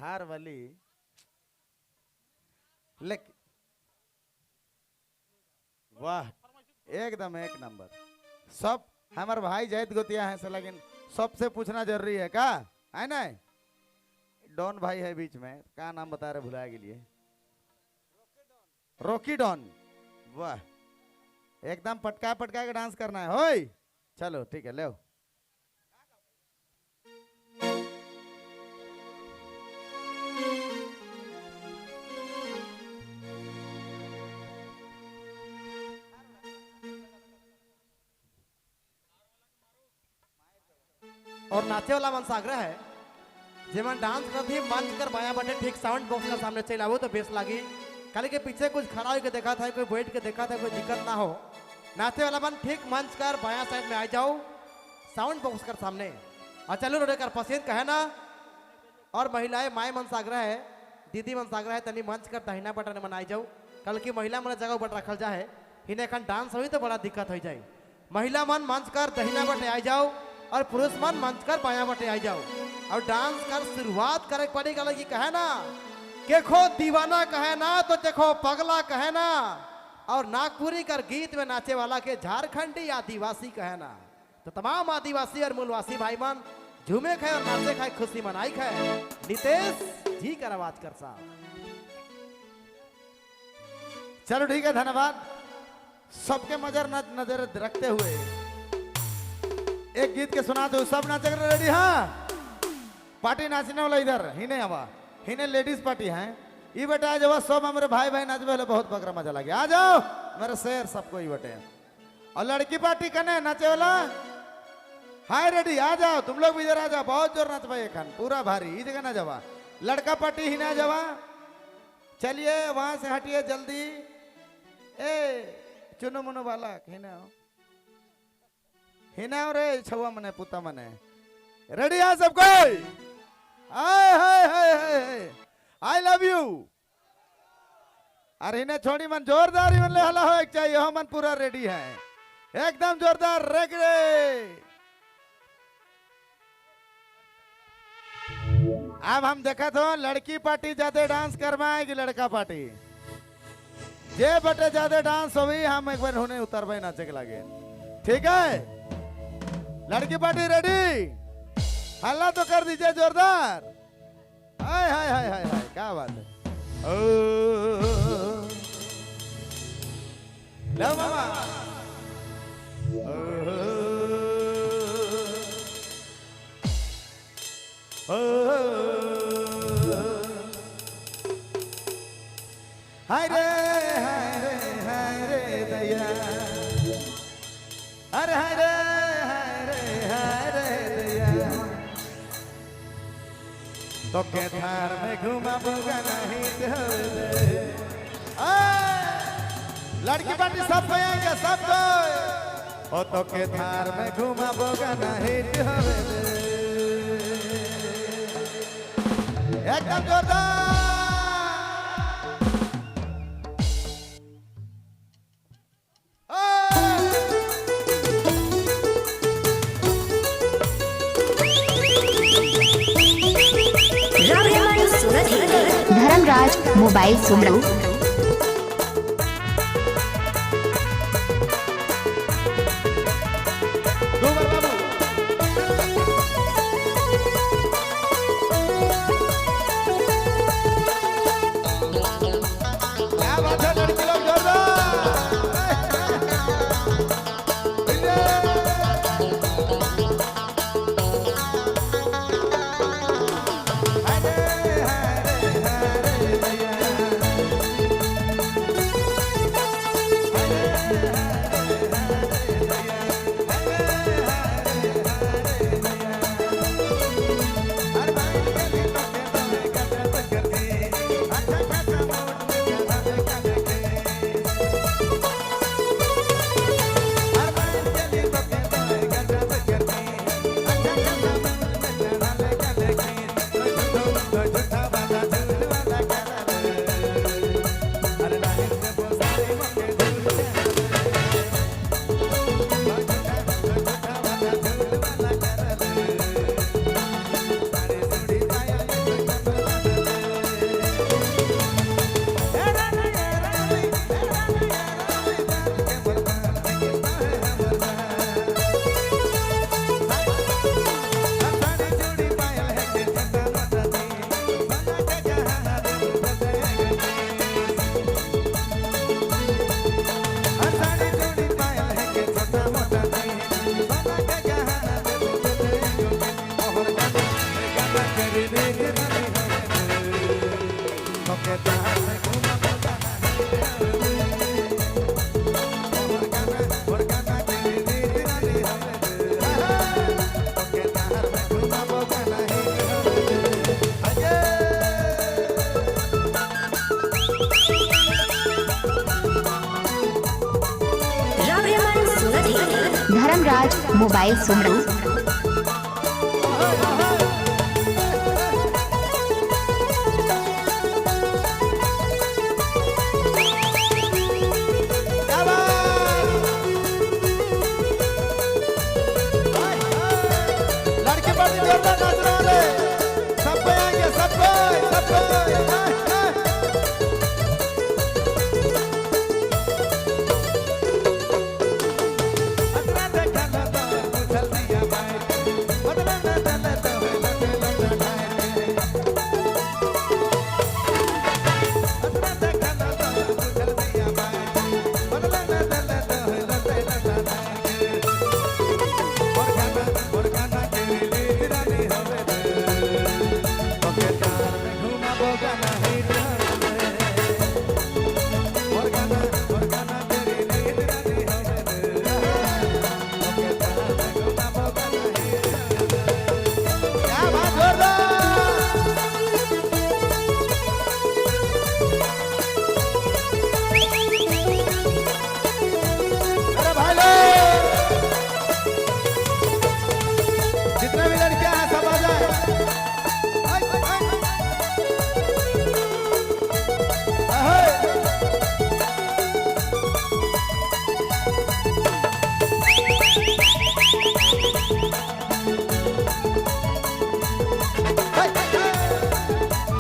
थार वाली लेकिन वाह एकदम एक नंबर। सब हमारे भाई जायत गोतिया हैं से, लेकिन सबसे पूछना जरूरी है का है ना। डॉन भाई है बीच में, का नाम बता रहे भुलाए के लिए, रॉकी डॉन। वाह एकदम पटका पटका के डांस करना है। होय चलो ठीक है ले। और नाचे वाला मन सागरा है जेमन डांस करती मंच कर बाया बटे ठीक साउंड बॉक्स का सामने चल आवो तो बेस लागी। खाली के पीछे कुछ खड़ा होकर देखा था, कोई बैठ के देखा था, कोई दिक्कत ना हो। नाचे वाला मन ठीक मंच कर बाया साइड में आ जाओ साउंड बॉक्स कर सामने। और चलो रोडे कर पसंद कहे ना। और महिलाएं माए मन सागरा है, दीदी मन सागरा है, तनी मंच कर दहिना बटन मन आ जाओ। कल की महिला मन जगह बट रखल जाए, हिने खन डांस हुई तो बड़ा दिक्कत हो जाए। महिला मन मंच कर दहिना बटे आ जाओ और पुरुष मन मंच कर बाया बटे आ जाओ। और डांस कर शुरुआत करे पड़ेगा लगी कहे ना, देखो दीवाना कहे ना तो देखो पगला कहे ना। और नागपुरी कर गीत में नाचे वाला के झारखंडी आदिवासी कहे ना। तो तमाम आदिवासी और मूलवासी भाई मन झूमे खाए और नाचे खाए, खुशी मनाई खाए। नितेश जी कर आवाज कर साहब। चलो ठीक है धन्यवाद। सबके मजर नजर रखते हुए एक गीत के सुना दो। सब नाचे रेडी? हाँ पार्टी नाचने वाला इधर ही नहीं हवा हिने लेडीज पार्टी है ये बेटा आ जाओ। सब हमारे भाई भाई नाचबे बहुत बकरा मजा लगे। आ जाओ मेरे शेर सबको ही बटे। और लड़की पार्टी कने नाचे वाला हाय रेडी? आ जाओ तुम लोग भी इधर आ जाओ। बहुत जोर नाच भाई एखन पूरा भारी ई जगह ना जावा। लड़का पार्टी ही ना जावा। चलिए वहां से हटिए जल्दी। ए चुनो मुनो वाला हिने आओ, हिने आओ रे छुआ मने पुता मने। रेडी है सब कोई? हाय हाय हाय हाय I love you. अरे इन्हें छोड़ी मन जोरदार ही मन ले हला हो एक चाहिए हो मन पूरा रेडी है एकदम जोरदार रेगड़े। अब हम देखा तो लड़की पार्टी ज्यादा डांस करवाएगी लड़का पार्टी जे बटे ज्यादा डांस होवी हम एक बार होने उतर भाई नाचे के लागे। ठीक है लड़की पार्टी रेडी? हल्ला तो कर दीजिए जोरदार। हाय हाय हाय हाय हाय क्या बात है। ओ लो मामा। ओ हाय रे हाय रे हाय रे दया। अरे हाय रे हाय रे हाय रे दया। तो के थार में घुमा बोगा नहीं तो लड़की पार्टी सब पे आएंगे सब को। ओ तो के थार में घुमा बोगा नहीं तो एकदम जोरदार। धर्मराज मोबाइल सुमरू। क्या बात है लड़की लोग जोरदार। हाय रे हाय रे हाय रे। ओके तार में घुमाबो गाना मोर गाना के रिलीज रानी हवे ओके तार में घुमाबो गाना हिट हवे अये रावरेमन सुनत हे धर्मराज मोबाइल सुमरू। क्या बात लड़के पार्टी जोरदार नाच रहे हैं सब पे आएंगे सब पे सब पे अतरा देखा ना तो कुचल दिया भाई बदला ना दले तो लटे लटे ढाए अतरा देखा ना तो कुचल दिया भाई बदला ना दले तो लटे लटे ढाए मोर गाना के रिलीज रानी हवे ओके तार में घुमाबो गाना हिट हवे मोर गाना के रिलीज रानी हवे ओके तार में घुमाबो गाना हिट हवे क्या बात जोरदार अरे भाई लोग जितने भी लड़कियां हैं सब आ जाए आई, आई। अहे। हाय, हाय।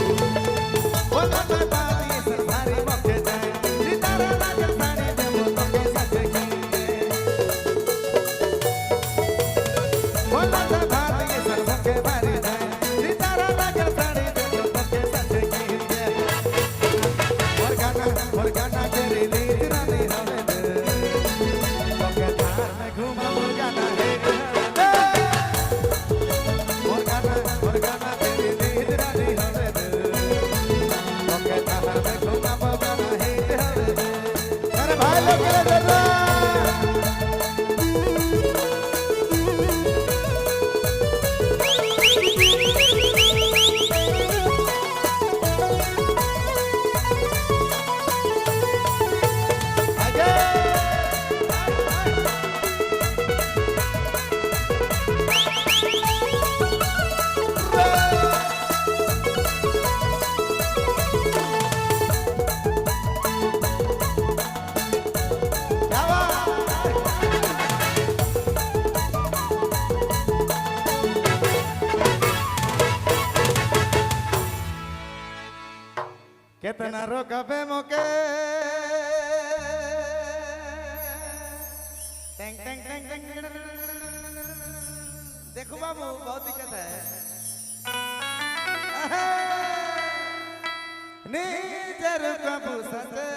बोलो ना बाती सरभारी मोके जाए सितारा लागल साड़ी देबो तोके सजे के बोलो ना बाती सरसों भारी जाए सितारा लागल साड़ी देबो तोके सजे के मोर गाना के रिलीज रानी हवे तोके तार में घुमा मोर गाना हे मोर गाना के रिलीज रानी हवे ओके तार में घुमाबो गाना हिट हवे अरे भाई लोग के लिए जोरदार आगे क्या बात केतना रोकबे मोके टैंग टैंग टैंग टैंग देखो बाबू बहुत दिक्कत है निजर कबू सचे